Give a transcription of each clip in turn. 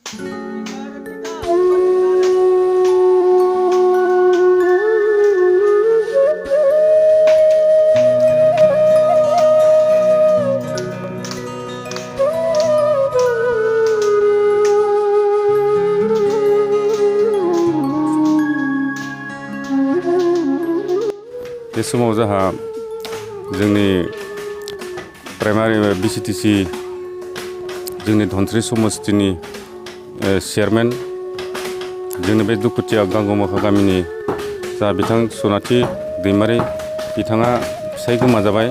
बे समाव जोंहा जोंनि प्राइमारि VCDC जोंनि धनस्रि समस्तिनि चेयारमेन जोंनि बे दुखुथिया गांगोमाखा गामिनि जा बिथां सनाथि दैमारि बिथाङा फिसाय गोमाजाबाय।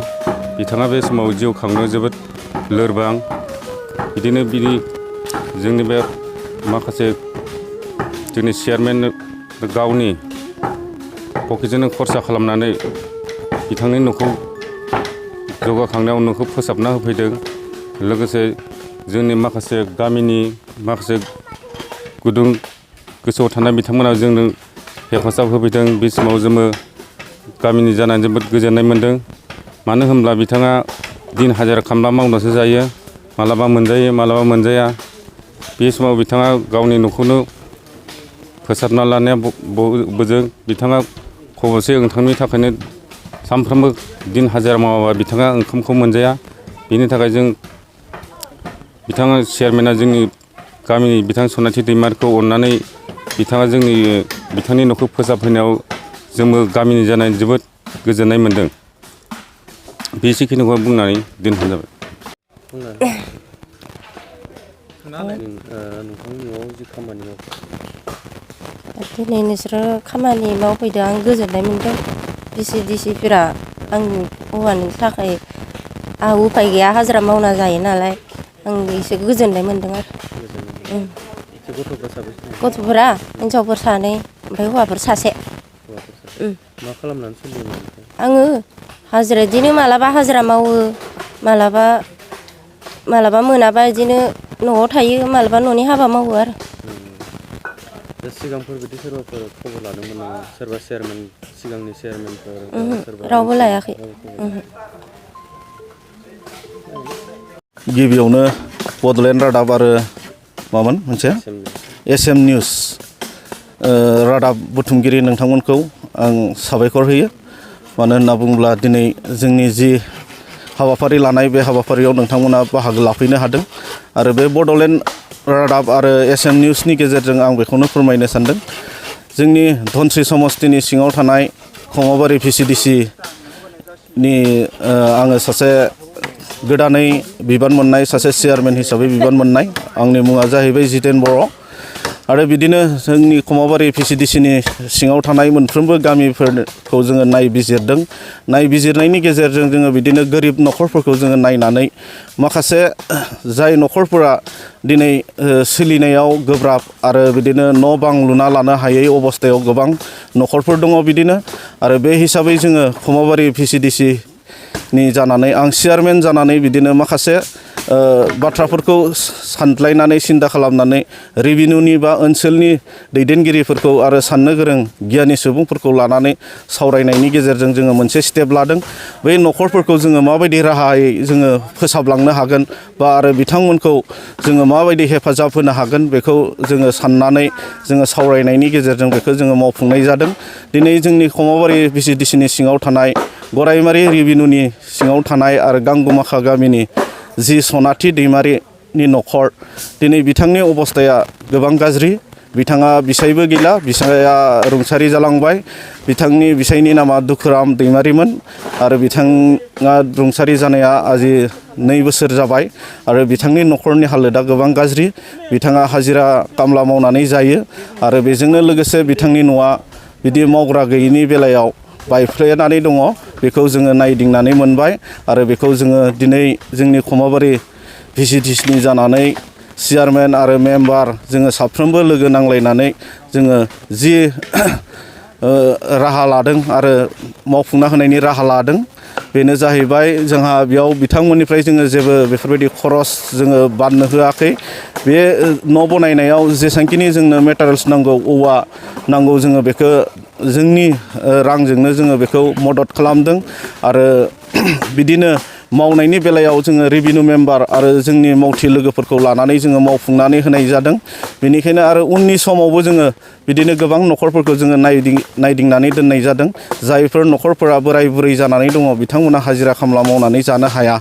बिथाङा बे समाव जिउ खांनो जोबोद लोरबां। बिदिनो जोंनि बे माखासे जोंनि चेयारमेन गावनि पकेटजोंनो खरसा खालामनानै बिथांनि न'खौ जौगाखांनायाव न'खौ फोसाबना होफैदों। लोगोसे जोंनि माखासे गामिनि माखासे गुदुं गोसोआव थानाय बिथांमोना जोंनो हेफाजाब होफैदों। बे समाव जोङो गामिनि जानानै जोबोद गोजोननाय मोनदों। मानो होनब्ला बिथाङा दिन हाजिरा खामला मावनासो जायो। मालाबा मोनजायो मालाबा मोनजाया। बे समाव बिथाङा गावनि न'खौनो फोसाबना लानाया बोजों बिथाङा खबसे ओंखामनि थाखायनो सानफ्रोमबो दिन हाजिरा मावाबा बिथाङा ओंखामखौ मोनजाया। बेनि थाखाय बिथाङा चेयारमेना जोंनि गामिनि बिथां सनाथि दैमारिखौ अननानै बिथाङा बिथांनि न'खौ फोसाबफैनायाव जोंबो गामिनि जानानै जोबोद गोजोननाय मोनदों। बेसेखिनिखौ बुंनानै दोनथ'नाय जाबाय। नोंथांनि न'आव जि खामानि दिनै नोंसोरो खामानि मावफैदों आं गोजोननाय मोनदों। VCDCफोरा आंनि हौवानि थाखाय आंहा उफाय गैया हाजिरा मावना जायो नालाय आं एसे गोजोननाय मोनदों आरो। गथ'फोरा हिनजावफोर 2 ओमफ्राय हौवाफोर 1। मा खालामनानै सोलियो? आङो हाजिरा बिदिनो मालाबा हाजिरा मावो मालाबा मोनाबा बिदिनो न'आव थायो मालाबा न'नि हाबा मावो आरो। सिगांफोर बिदि सोरबाफोर खबर लादोंमोन नामा? सोरबा चेयारमेन सिगांनि चेयारमेनफोर रावबो लायाखै। गिबियावनो बड'लेण्ड रादाब आरो मामोन मोनसे SM निउस रादाब बुथुमगिरि नोंथांमोनखौ आं साबायखर होयो। मानो होनना बुङोब्ला दिनै जोंनि जि हाबाफारि लानाय बे हाबाफारियाव नोंथांमोना बाहागो लाफैनो हादों आरो बे बड'लेण्ड रादाब आरो SM निउसनि गेजेरजों आं बेखौनो फोरमायनो सानदों। जोंनि धनस्रि समस्तिनि सिङाव थानाय खमाबारि VCDC नि आङो सासे गोदानै बिबान मोननाय सासे चेयारमेन हिसाबै बिबान मोननाय। आंनि मुङा जाहैबाय जितेन बर'। आरो बिदिनो जोंनि खमाबारि VCDCनि सिङाव थानाय मोनफ्रोमबो गामिफोरखौ जोङो नायबिजिरदों। नायबिजिरनायनि गेजेरजों जोङो बिदिनो गोरिब न'खरफोरखौ जोङो नायनानै माखासे जाय न'खरफोरा दिनै सोलिनायाव गोब्राब आरो बिदिनो न' बां लुना लानो हायै अबस्थायाव गोबां न'खरफोर दङ बिदिनो। आरो बे हिसाबै जोङो खमाबारि VCDCनि जानानै आं चेयारमेन जानानै बिदिनो माखासे बाथ्राफोरखौ सानज्लायनानै सिन्था खालामनानै रेभिनिउनि बा ओनसोलनि दैदेनगिरिफोरखौ आरो साननो गोरों गियानि सुबुंफोरखौ लानानै सावरायनायनि गेजेरजों जोङो मोनसे स्टेप लादों। बै न'खरफोरखौ जोङो माबायदि राहायै जोङो फोसाबलांनो हागोन बा आरो बिथांमोनखौ जोङो माबायदि हेफाजाब होनो हागोन बेखौ जोङो साननानै जोङो सावरायनायनि गेजेरजों बेखौ जोङो मावफुंनाय जादों। दिनै जोंनि खमाबारि VCDCनि सिङाव थानाय गराइमारि रेभिनिउनि सिङाव थानाय आरो गांगोमाखा गामिनि जि सनाथि दैमारिनि न'खर दिनै बिथांनि अबस्थाया गोबां गाज्रि। बिथाङा बिसायबो गैला, बिसाया रुंसारि जालांबाय। बिथांनि बिसायनि नामा नख'रन दैमारिमोन आरो बिथाङा रुंसारि जानाया आजि 2 बोसोर जाबाय आरो बिथांनि न'खरनि हालोदा गोबां गाज्रि। बिथाङा हाजिरा खामला मावनानै जायो आरो बेजोंनो लोगोसे बिथांनि न'आ बिदि मावग्रा गैयैनि बेलायाव बायफ्लेनानै दङ। बेखौ जोङो नायदिंनानै मोनबाय आरो बेखौ जोङो दिनै जोंनि खमाबारि VCDCनि जानानै चेयारमेन आरो मेम्बार जोङो साफ्रोमबो लोगो नांलायनानै जोङो जि राहा लादों आरो मावफुंना होनायनि राहा लादों। बेनो जाहैबाय जोंहा बेयाव बिथांमोननिफ्राय जोङो जेबो बेफोरबायदि खरस जोङो बाननो होआखै। बे न' बनायनायाव जेसेबांखिनि जोंनो मेटेरियेल्स नांगौ, औवा नांगौ, जोङो बेखौ जोंनि रांजोंनो जोङो बेखौ मदद खालामदों। आरो बिदिनो मावनायनि बेलायाव जोङो रेभिनिउ मेम्बार आरो जोंनि मावथि लोगोफोरखौ लानानै जोङो मावफुंनानै होनाय जादों। बेनिखायनो आरो उननि समावबो जोङो बिदिनो गोबां न'खरफोरखौ जोङो नायदिंनानै दोननाय जादों। जायफोर न'खरफोरा बोराय बुरै जानानै दङ बिथांमोना हाजिरा खामला मावनानै जानो हाया,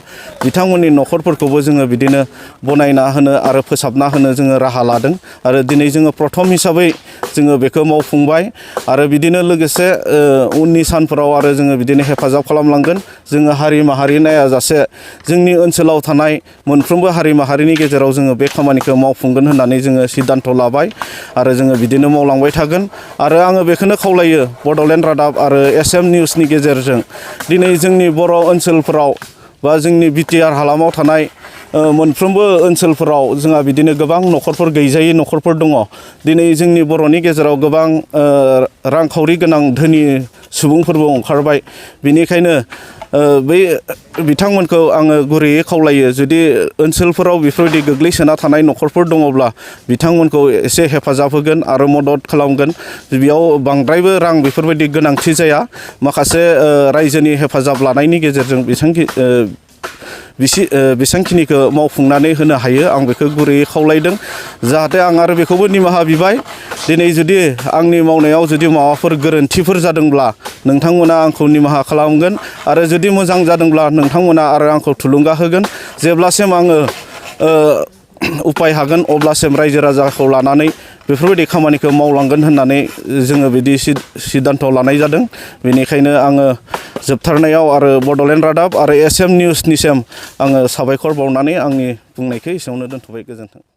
बिथांमोननि न'खरफोरखौबो जोङो बिदिनो बनायना होनो आरो फोसाबना होनो जोङो राहा लादों। आरो दिनै जोङो प्रथम हिसाबै जोङो बेखौ मावफुंबाय आरो बिदिनो लोगोसे उननि सानफोराव आरो जोङो बिदिनो हेफाजाब खालामलांगोन। जोङो हारि माहारि नायाजासे जोंनि ओनसोलाव थानाय मोनफ्रोमबो हारि माहारिनि गेजेराव जोङो बे खामानिखौ मावफुंगोन होननानै जोङो सिद्धान्त लाबाय आरो जोङो बिदिनो मावलांबाय थागोन। आरो आङो बेखौनो खावलायो बड'लेण्ड रादाब आरो SM निउसनि गेजेरजों दिनै जोंनि बर' ओनसोलफोराव बा जोंनि BTR हालामाव थानाय मोनफ्रोमबो ओनसोलफोराव जोंहा बिदिनो गोबां न'खरफोर गैजायै न'खरफोर दङ। दिनै जोंनि बर'नि गेजेराव गोबां रांखावरि गोनां धोनि सुबुंफोरबो ओंखारबाय। बेनिखायनो बै बिथांमोनखौ आङो गुरैयै खावलायो, जुदि ओनसोलफोराव बेफोरबायदि गोग्लैसोना थानाय न'खरफोर दङब्ला बिथांमोनखौ एसे हेफाजाब होगोन आरो मदद खालामगोन। बेयाव बांद्रायबो रां बेफोरबायदि गोनांथि जाया। माखासे रायजोनि हेफाजाब लानायनि गेजेरजों बेसेबांखिनिखौ मावफुंनानै होनो हायो, आं बेखौ गुरैयै खावलायदों। जाहाथे आं आरो बेखौबो निमाहा बिबाय, दिनै जुदि आंनि मावनायाव जुदि माबाफोर गोरोन्थिफोर जादोंब्ला नोंथांमोना आंखौ निमाहा खालामगोन आरो जुदि मोजां जादोंब्ला नोंथांमोना आरो आंखौ थुलुंगा होगोन। जेब्लासिम आङो उपाय हागोन अब्लासिम रायजो राजाखौ लानानै बेफोरबायदि खामानिखौ मावलांगोन होननानै जोङो बिदि सिद्धान्त लानाय जादों। बेनिखायनो आङो जोबथारनायाव आरो बड'लेण्ड रादाब आरो SM निउसनिसिम आङो साबायखर बावनानै आंनि बुंनायखौ एसेयावनो दोनथ'बाय। गोजोन्थों।